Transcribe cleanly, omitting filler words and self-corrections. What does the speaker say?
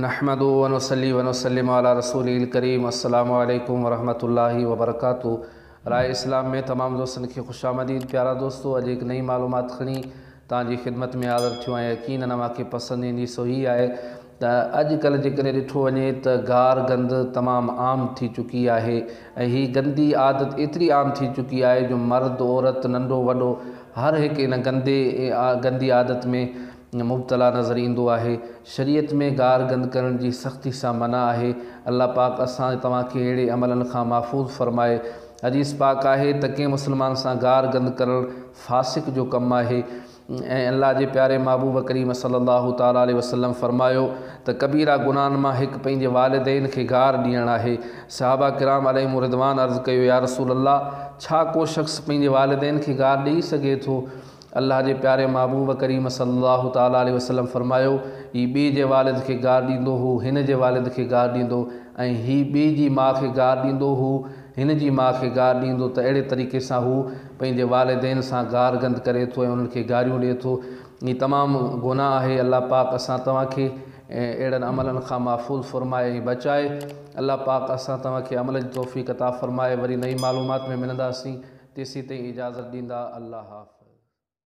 نحمده ونصلي ونسلم علي رسوله الڪريم السلام عليڪم ورحمة الله وبرڪاته راء اسلام ۾ تمام دوستن کي خوش آمديد پيارا دوستو اڄ هڪ نئين معلومات کڻي توهان جي خدمت ۾ حاضر ٿيو آهيان يقينن اوهان کي پسند ايندي سو هي آهي ته اڄ ڪلهه جيڪڏهن ڏٺو وڃي ته گار گند تمام عام ٿي چڪي آهي ۽ هي گندي عادت ايتري عام ٿي چڪي آهي جو مرد عورت ننڍو وڏو هر هڪ ان گندي گندي عادت ۾ مبتلا نظر ايندو آهي. شريعت ۾ گار گند ڪرڻ جي سختي سان منع آهي. الله پاڪ اسان ۽ توهان کي اهڙي عملن کان محفوظ فرمائي. حديث پاڪ آهي ته ڪنهن مسلمان سان گار گند ڪرڻ فاسق جو ڪم آهي ۽ الله جي پياري محبوب ڪريم صلي الله تعالٰي عليه وسلم فرمايو ته ڪبيره گناهن مان هڪ پنهنجي والدين کي گار ڏيڻ آهي. صحابه ڪرام عليهم الرضوان عرض ڪيو يا رسول الله ڇا ڪو شخص پنهنجي والدين کي گار ڏئي سگهي ٿو؟ الله جي پياري محبوب ڪريم صلّي الله تعالٰي عليه وسلّم فرمايو، هي ٻئي جي والد کي گار ڏيندو هو هن جي والد کي گار ڏيندو ۽ هي ٻئي جي ماء کي گار ڏيندو هو هن جي ماء کي گار ڏيندو ته اهڙي طريقي سان هو پنهنجي والدين سان گار گند ڪري ٿو ۽ انهن کي گاريون ڏئي ٿو هي تمام گناهه آهي الله پاڪ اسان توهان کي اهڙن عملن کان محفوظ فرمائي ۽ بچائي الله پاڪ اسان توهان کي عمل جي توفيق عطا فرمائي وري نئين معلومات ۾ ملنداسين تيسين تائين اجازت ڏيندا الله حافظ.